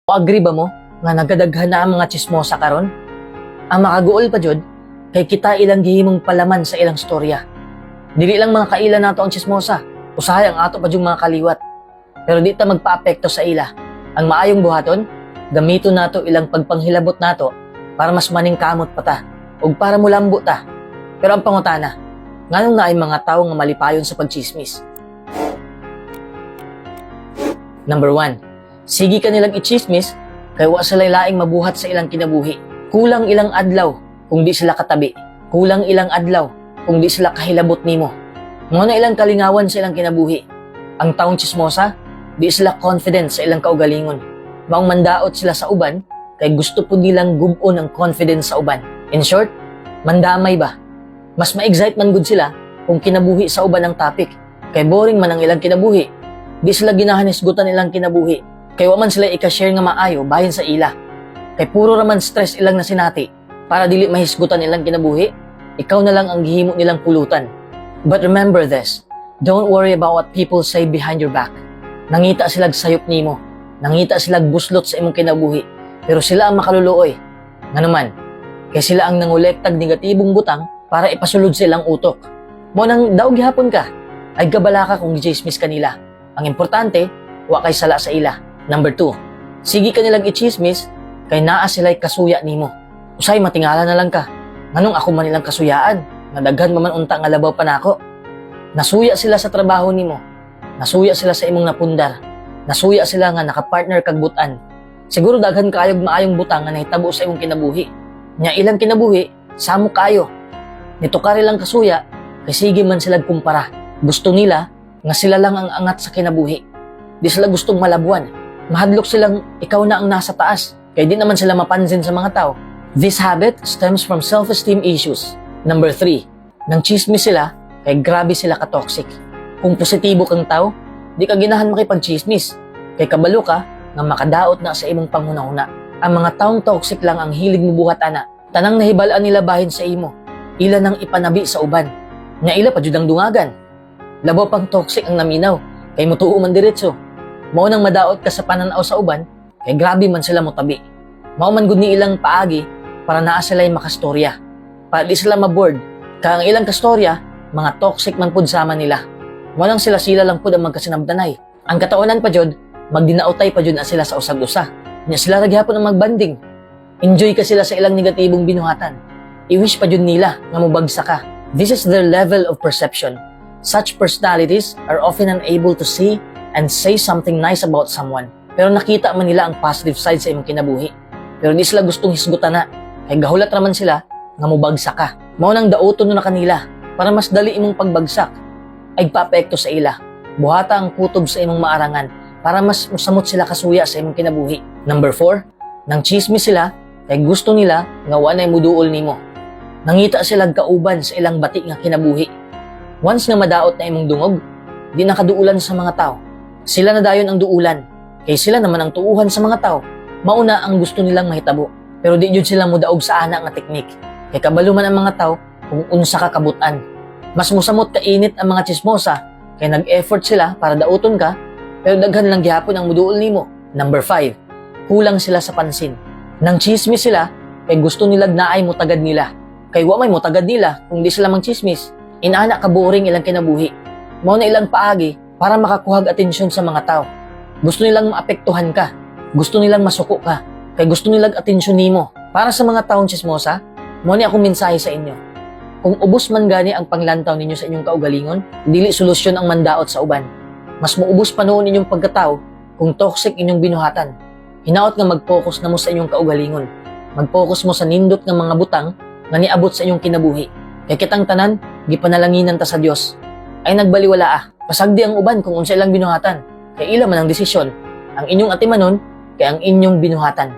Agree ba mo nga nagadaghan na ang mga chismosa karon? Ang makaguol pa jud kay kita ilang gihimong palaman sa ilang storya. Dili lang mga kaila nato ang chismosa, usahay ang ato pa jung mga kaliwat. Pero di ta magpaapekto sa ila. Ang maayong buhaton, gamiton nato ilang pagpanghilabot nato para mas maningkamot pa ta ug para mulambo ta. Pero ang pangutana, nganong naay mga tawo nga malipayon sa pagchismis? Number 1. Sige ka nilang ichismis kay wa sila laing mabuhat sa ilang kinabuhi. Kulang ilang adlaw kung di sila katabi. Kulang ilang adlaw kung di sila kahilabot nimo. Mao na ilang kalingawan sa ilang kinabuhi. Ang taong chismosa, di sila confident sa ilang kaugalingon. Maong mandaot sila sa uban kay gusto pud nilang gub-on ang confidence sa uban. In short, mandamay ba? Mas ma-excite man gud sila kung kinabuhi sa uban ang topic. Kay boring man ang ilang kinabuhi. Di sila ginahan hisgutan ilang kinabuhi. Kay wa man sila ika-share nga maayo bahin sa ila. Kay puro raman stress ilang nasinati para dili mahisgutan ilang kinabuhi, ikaw na lang ang gihimo nilang pulutan. But remember this, don't worry about what people say behind your back. Nangita silag sayop nimo, nangita silag buslot sa imong kinabuhi, pero sila ang makaluluoy. Nganuman, kay sila ang nangolektag negatibong butang para ipasulod sa ilang utok. Mao nang daog gihapon ka, ay kabalaka kung gichismis kanila. Ang importante, wa kay sala sa ila. Number 2, sige ka nilang ichismis kay naa sila'y kasuya nimo. Usay matingala na lang ka. Nganong ako man ilang kasuyaan? Nadaghan man unta nga labaw pa nako. Nasuya sila sa trabaho nimo. Nasuya sila sa imong napundar. Nasuya sila nga nakapartner kag butan. Siguro daghan kaayog maayong butang nga nahitabo sa imong kinabuhi. Nya ilang kinabuhi, samo kayo. Nitukar ilang kasuya, kay sige man sila kumpara. Gusto nila nga sila lang ang angat sa kinabuhi. Di sila gustong malabuan. Mahadlok silang ikaw na ang nasa taas. Kaya di naman sila mapansin sa mga tao. This habit stems from self-esteem issues. Number 3, nang chismis sila, kay grabe sila ka-toxic. Kung positibo kang tao, di ka ginahan makipag-chismis. Kay kabalo ka nga makadaot na sa imong panghunahuna. Ang mga taong toxic lang ang hilig mubuhat ana. Tanang nahibalaan nila bahin sa imo. Ila nang ipanabi sa uban. Nya ila pa jud ang dungagan. Labaw pang toxic ang naminaw, kay mutuo man diretso. Mao nang madaot ka sa pananaw sa uban, kay grabe man sila motabi. Mao man gud ni ilang paagi para naa sila makastorya. Para di sila maboard. Kay ang ilang kastorya, mga toxic man pud sama nila. Mao nang sila-sila lang pud ang magkasinabtanay. Ang kataonan pa jud, magdinautay pa jud na sila sa usag-usa. Nya sila ra gihapon ang magbanding. Enjoy ka sila sa ilang negatibong binuhatan. I-wish pa jud nila nga mobagsak ka. This is their level of perception. Such personalities are often unable to see and say something nice about someone. Pero nakita man nila ang positive side sa imong kinabuhi. Pero di sila gustong hisgutan na. Kay gahulat raman sila nga mobagsak ka. Mao nang dauton na kanila para mas dali imong pagbagsak ay paapekto sa ila. Buhata ang kutob sa imong maarangan para mas musamot sila kasuya sa imong kinabuhi. Number 4, nang chismis sila kay gusto nila nga wa nay muduol nimo. Nangita sila kauban sa ilang bati nga kinabuhi. Once nga madaot na imong dungog, di nakaduulan sa mga tao. Sila na dayon ang duulan, kay sila naman ang tuuhan sa mga tao. Mauna ang gusto nilang mahitabo. Pero di jud sila modaog sa ana nga teknik. Kay kabalo man ang mga tao kung unsa ka kabutan. Mas musamot ka init ang mga chismosa kay nag-effort sila para dauton ka, pero daghan lang gihapon ang muduol nimo. Number 5, kulang sila sa pansin. Nang chismis sila kay gusto nila naay mutagad nila. Kay wa may mutagad nila kung di sila mang chismis. Inana ka boring ilang kinabuhi. Mao na ilang paagi para makakuhag atensyon sa mga tao. Gusto nilang maapektuhan ka. Gusto nilang masuko ka. Kay gusto nilang atensyon nimo. Para sa mga taong chismosa, mao ni akong mensahe sa inyo. Kung ubos man gani ang panglantaw ninyo sa inyong kaugalingon, dili solusyon ang mandaot sa uban. Mas muubos pa nuon inyong pagkatao kung toxic inyong binuhatan. Hinaot nga mag-focus na mo sa inyong kaugalingon. Mag-focus mo sa nindot nga mga butang nga niabot sa inyong kinabuhi. Kay kitang tanan, gipanalanginan ta sa Dios. Ay nagbaliwala ah. Pasagdi ang uban kung unsa ilang binuhatan. Kay ila man ang desisyon. Ang inyong atimanon, kay ang inyong binuhatan.